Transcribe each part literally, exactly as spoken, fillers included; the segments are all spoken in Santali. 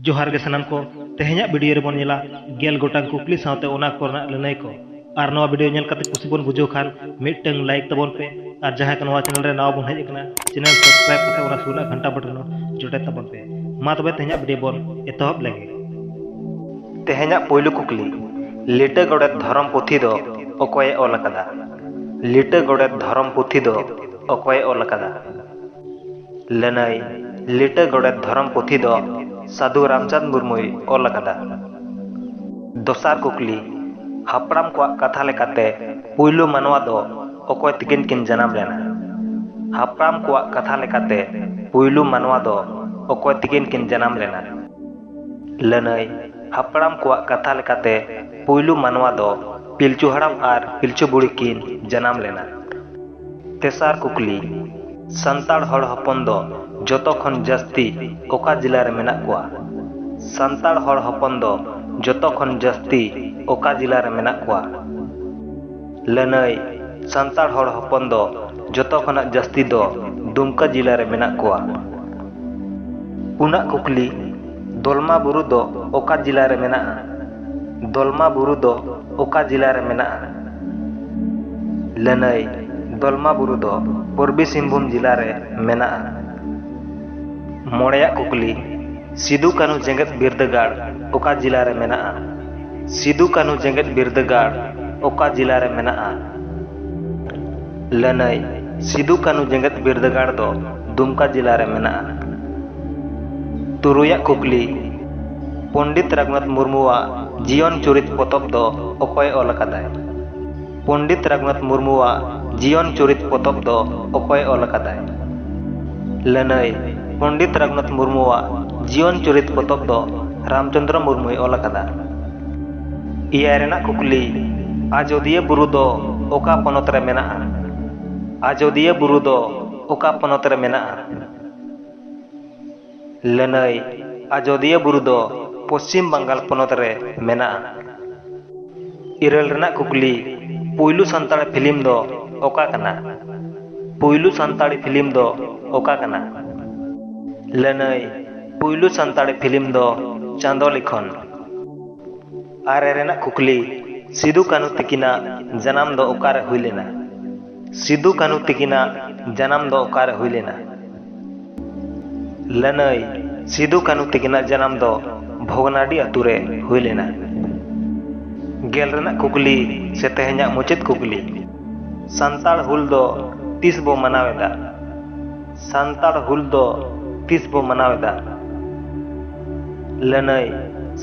ᱡᱚᱦᱟᱨ ᱜᱮ ᱥᱟᱱᱟᱢ ᱠᱚ᱾ ᱛᱮᱦᱮᱧᱟᱜ ᱵᱷᱤᱰᱤᱭᱳ ᱨᱮᱵᱚᱱ ᱧᱮᱞᱟ ᱜᱮᱞ ᱜᱚᱴᱟᱝ ᱠᱩᱠᱞᱤ ᱥᱟᱶᱛᱮ ᱚᱱᱟ ᱠᱚᱨᱮᱱᱟᱜ ᱞᱟᱹᱱᱟᱹᱭ ᱠᱚ᱾ ᱟᱨ ᱱᱚᱣᱟ ᱵᱷᱤᱰᱤᱭᱳ ᱧᱮᱞ ᱠᱟᱛᱮ ᱠᱩᱥᱤ ᱵᱚᱱ ᱵᱩᱡᱷᱟᱹᱣ ᱠᱷᱟᱱ ᱢᱤᱫᱴᱟᱝ ᱞᱟᱭᱤᱠ ᱛᱟᱵᱚᱱ ᱯᱮ, ᱟᱨ ᱡᱟᱦᱟᱸᱭ ᱠᱚ ᱱᱚᱣᱟ ᱪᱮᱱᱮᱞ ᱨᱮ ᱱᱟᱣᱟ ᱵᱚᱱ ᱦᱮᱡ ᱟᱠᱟᱱᱟ, ᱪᱮᱱᱮᱞ ᱥᱟᱵᱥᱠᱨᱟᱭᱤᱵ ᱠᱟᱛᱮ ᱚᱱᱟ ᱥᱩᱨ ᱨᱮᱱᱟᱜ ᱜᱷᱟᱱᱴᱟ ᱵᱟᱴᱚᱱ ᱦᱚᱸ ᱡᱚᱴᱮᱫ ᱛᱟᱵᱚᱱ ᱯᱮ᱾ ᱢᱟ ᱛᱚᱵᱮ ᱛᱮᱦᱮᱧᱟᱜ ᱵᱷᱤᱰᱤᱭᱳ ᱵᱚᱱ ᱮᱛᱚᱦᱚᱵ ᱞᱮᱜᱮ᱾ ᱛᱮᱦᱮᱧᱟᱜ ᱯᱳᱭᱞᱳ ᱠᱩᱠᱞᱤ, ᱞᱤᱴᱟᱹ ᱜᱚᱰᱮᱛ ᱫᱷᱚᱨᱚᱢ ᱯᱩᱛᱷᱤ ᱫᱚ ᱚᱠᱚᱭᱮ ᱚᱞ ᱟᱠᱟᱫᱟ? ᱞᱤᱴᱟᱹ ᱜᱚᱰᱮᱛ ᱫᱷᱚᱨᱚᱢ ᱯᱩᱛᱷᱤ ᱫᱚ ᱚᱠᱚᱭᱮ ᱚᱞ ᱟᱠᱟᱫᱟ? ᱞᱟᱹᱱᱟᱹᱭ, ᱞᱤᱴᱟᱹ ᱜᱚᱰᱮᱛ ᱫᱷᱚᱨᱚᱢ ᱯᱩᱛᱷᱤ ᱫᱚ ᱥᱟᱹᱫᱷᱩ ᱨᱟᱢᱪᱟᱸᱫᱽ ᱢᱩᱨᱢᱩᱭ ᱚᱞ ᱟᱠᱟᱫᱟ᱾ ᱫᱚᱥᱟᱨ ᱠᱩᱠᱞᱤ, ᱦᱟᱯᱲᱟᱢ ᱠᱚᱣᱟᱜ ᱠᱟᱛᱷᱟ ᱞᱮᱠᱟᱛᱮ ᱯᱩᱭᱞᱩ ᱢᱟᱱᱣᱟ ᱫᱚ ᱚᱠᱚᱭ ᱛᱤᱠᱤᱱ ᱠᱤᱱ ᱡᱟᱱᱟᱢ ᱞᱮᱱᱟ? ᱦᱟᱯᱲᱟᱢ ᱠᱚᱣᱟᱜ ᱠᱟᱛᱷᱟ ᱞᱮᱠᱟᱛᱮ ᱯᱩᱭᱞᱩ ᱢᱟᱱᱣᱟ ᱫᱚ ᱚᱠᱚᱭ ᱛᱤᱠᱤᱱ ᱠᱤᱱ ᱡᱟᱱᱟᱢ ᱞᱮᱱᱟ? ᱞᱟᱹᱱᱟᱹᱭ, ᱦᱟᱯᱲᱟᱢ ᱠᱚᱣᱟᱜ ᱠᱟᱛᱷᱟ ᱞᱮᱠᱟᱛᱮ ᱯᱩᱭᱞᱩ ᱢᱟᱱᱣᱟ ᱫᱚ ᱯᱤᱞᱪᱩ ᱦᱟᱲᱟᱢ ᱟᱨ ᱯᱤᱞᱪᱩ ᱵᱩᱲᱦᱤ ᱠᱤᱱ ᱡᱟᱱᱟᱢ ᱞᱮᱱᱟ᱾ ᱛᱮᱥᱟᱨ ᱠᱩᱠᱞᱤ, ᱥᱟᱱᱛᱟᱲ ᱦᱚᱲ ᱦᱚᱯᱚᱱ ᱫᱚ ᱡᱚᱛᱚ ᱠᱷᱚᱱ ᱡᱟᱹᱥᱛᱤ ᱚᱠᱟ ᱡᱮᱞᱟ ᱨᱮ ᱢᱮᱱᱟᱜ ᱠᱚᱣᱟ? ᱥᱟᱱᱛᱟᱲ ᱦᱚᱲ ᱦᱚᱯᱚᱱ ᱫᱚ ᱡᱚᱛᱚ ᱠᱷᱚᱱ ᱡᱟᱹᱥᱛᱤ ᱚᱠᱟ ᱡᱮᱞᱟ ᱨᱮ ᱢᱮᱱᱟᱜ ᱠᱚᱣᱟ? ᱞᱟᱹᱱᱟᱹᱭ, ᱥᱟᱱᱛᱟᱲ ᱦᱚᱲ ᱦᱚᱯᱚᱱ ᱫᱚ ᱡᱚᱛᱚ ᱠᱷᱚᱱᱟᱜ ᱡᱟᱹᱥᱛᱤ ᱫᱚ ᱫᱩᱢᱠᱟ ᱡᱮᱞᱟ ᱨᱮ ᱢᱮᱱᱟᱜ ᱠᱚᱣᱟ᱾ ᱯᱩᱱᱟᱜ ᱠᱩᱠᱞᱤ, ᱫᱚᱞᱢᱟ ᱵᱩᱨᱩ ᱫᱚ ᱚᱠᱟ ᱡᱮᱞᱟ ᱨᱮ ᱢᱮᱱᱟᱜᱼᱟ? ᱫᱚᱞᱢᱟ ᱵᱩᱨᱩ ᱫᱚ ᱚᱠᱟ ᱡᱮᱞᱟ ᱨᱮ ᱢᱮᱱᱟᱜᱼᱟ? ᱞᱟᱹᱱᱟᱹᱭ, ᱫᱚᱞᱢᱟ ᱵᱩᱨᱩ ᱫᱚ ᱯᱩᱨᱵᱤ ᱥᱤᱝᱵᱷᱩᱢ ᱡᱮᱞᱟ ᱨᱮ ᱢᱮᱱᱟᱜᱼᱟ᱾ ᱢᱚᱬᱮᱭᱟᱜ ᱠᱩᱠᱞᱤ, ᱥᱤᱫᱩ ᱠᱟᱹᱱᱦᱩ ᱡᱮᱜᱮᱛ ᱵᱤᱨᱫᱟᱹᱜᱟᱲ ᱚᱠᱟ ᱡᱮᱞᱟ ᱨᱮ ᱢᱮᱱᱟᱜᱼᱟ? ᱥᱤᱫᱩ ᱠᱟᱹᱱᱦᱩ ᱡᱮᱜᱮᱛ ᱵᱤᱨᱫᱟᱹᱜᱟᱲ ᱚᱠᱟ ᱡᱮᱞᱟ ᱨᱮ ᱢᱮᱱᱟᱜᱼᱟ? ᱞᱟᱹᱱᱟᱹᱭ, ᱥᱤᱫᱩ ᱠᱟᱹᱱᱦᱩ ᱡᱮᱜᱮᱛ ᱵᱤᱨᱫᱟᱹᱜᱟᱲ ᱫᱚ ᱫᱩᱢᱠᱟ ᱡᱮᱞᱟ ᱨᱮ ᱢᱮᱱᱟᱜᱼᱟ᱾ ᱛᱩᱨᱩᱭᱟᱜ ᱠᱩᱠᱞᱤ, ᱯᱚᱱᱰᱤᱛ ᱨᱟᱹᱜᱷᱩᱱᱟᱛᱷ ᱢᱩᱨᱢᱩᱣᱟᱜ ᱡᱤᱭᱚᱱ ᱪᱩᱨᱤᱛ ᱯᱚᱛᱚᱵ ᱫᱚ ᱚᱠᱚᱭ ᱚᱞ ᱟᱠᱟᱫᱟᱭ? ᱯᱚᱱᱰᱤᱛ ᱨᱟᱹᱜᱷᱩᱱᱟᱛᱷ ᱢᱩᱨᱢᱩᱣᱟᱜ ᱡᱤᱭᱚᱱ ᱪᱩᱨᱤᱛ ᱯᱚᱛᱚᱵ ᱫᱚ ᱚᱠᱚᱭ ᱚᱞ ᱟᱠᱟᱫᱟᱭ? ᱞᱟᱹᱱᱟᱹᱭ, ᱯᱚᱱᱰᱤᱛ ᱨᱟᱹᱜᱷᱩᱱᱟᱛᱷ ᱢᱩᱨᱢᱩᱣᱟᱜ ᱡᱤᱭᱚᱱ ᱪᱩᱨᱤᱛ ᱯᱚᱛᱚᱵ ᱫᱚ ᱨᱟᱢᱪᱚᱸᱫᱽᱨᱚ ᱢᱩᱨᱢᱩᱭ ᱚᱞ ᱟᱠᱟᱫᱟ᱾ ᱮᱭᱟᱭ ᱨᱮᱱᱟᱜ ᱠᱩᱠᱞᱤ, ᱟᱡᱚᱫᱤᱭᱟᱹ ᱵᱩᱨᱩ ᱫᱚ ᱚᱠᱟ ᱯᱚᱱᱚᱛ ᱨᱮ ᱢᱮᱱᱟᱜᱼᱟ? ᱟᱡᱚᱫᱤᱭᱟᱹ ᱵᱩᱨᱩ ᱫᱚ ᱚᱠᱟ ᱯᱚᱱᱚᱛ ᱨᱮ ᱢᱮᱱᱟᱜᱼᱟ? ᱞᱟᱹᱱᱟᱹᱭ, ᱟᱡᱚᱫᱤᱭᱟᱹ ᱵᱩᱨᱩ ᱫᱚ ᱯᱚᱪᱷᱤᱢ ᱵᱟᱝᱜᱟᱞ ᱯᱚᱱᱚᱛ ᱨᱮ ᱢᱮᱱᱟᱜᱼᱟ᱾ ᱤᱨᱟᱹᱞ ᱨᱮᱱᱟᱜ ᱠᱩᱠᱞᱤ, ᱯᱩᱭᱞᱩ ᱥᱟᱱᱛᱟᱲᱤ ᱯᱷᱤᱞᱢ ᱫᱚ ᱚᱠᱟ ᱠᱟᱱᱟ? ᱯᱩᱭᱞᱩ ᱥᱟᱱᱛᱟᱲᱤ ᱯᱷᱤᱞᱢ ᱫᱚ ᱚᱠᱟ ᱠᱟᱱᱟ? ᱞᱟᱹᱱᱟᱹᱭ, ᱯᱩᱭᱞᱩ ᱥᱟᱱᱛᱟᱲᱤ ᱯᱷᱤᱞᱢ ᱫᱚ ᱪᱟᱸᱫᱚ ᱞᱤᱠᱷᱚᱱ᱾ ᱟᱨᱮ ᱨᱮᱱᱟᱜ ᱠᱩᱠᱞᱤ, ᱥᱤᱫᱩ ᱠᱟᱹᱱᱦᱩ ᱛᱤᱠᱤᱱᱟᱜ ᱡᱟᱱᱟᱢ ᱫᱚ ᱚᱠᱟᱨᱮ ᱦᱩᱭ ᱞᱮᱱᱟ? ᱥᱤᱫᱩ ᱠᱟᱹᱱᱦᱩ ᱛᱤᱠᱤᱱᱟᱜ ᱡᱟᱱᱟᱢ ᱫᱚ ᱚᱠᱟᱨᱮ ᱦᱩᱭ ᱞᱮᱱᱟ? ᱞᱟᱹᱱᱟᱹᱭ, ᱥᱤᱫᱩ ᱠᱟᱹᱱᱦᱩ ᱛᱤᱠᱤᱱᱟᱜ ᱡᱟᱱᱟᱢ ᱫᱚ ᱵᱷᱚᱜᱽᱱᱟᱰᱤ ᱟᱛᱳ ᱨᱮ ᱦᱩᱭ ᱞᱮᱱᱟ᱾ ᱜᱮᱞ ᱨᱮᱱᱟᱜ ᱠᱩᱠᱞᱤ ᱥᱮ ᱛᱮᱦᱮᱧᱟᱜ ᱢᱩᱪᱟᱹᱫ ᱠᱩᱠᱞᱤ, ᱥᱟᱱᱛᱟᱲ ᱦᱩᱞ ᱫᱚ ᱛᱤᱥ ᱵᱚ ᱢᱟᱱᱟᱣ ᱮᱫᱟ? ᱥᱟᱱᱛᱟᱲ ᱦᱩᱞ ᱫᱚ ᱛᱤᱥ ᱵᱚ ᱢᱟᱱᱟᱣ ᱮᱫᱟ? ᱞᱟᱹᱱᱟᱹᱭ,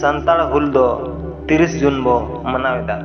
ᱥᱟᱱᱛᱟᱲ ᱦᱩᱞ ᱫᱚ ᱛᱤᱨᱤᱥ ᱡᱩᱱ ᱵᱚ ᱢᱟᱱᱟᱣ ᱮᱫᱟ᱾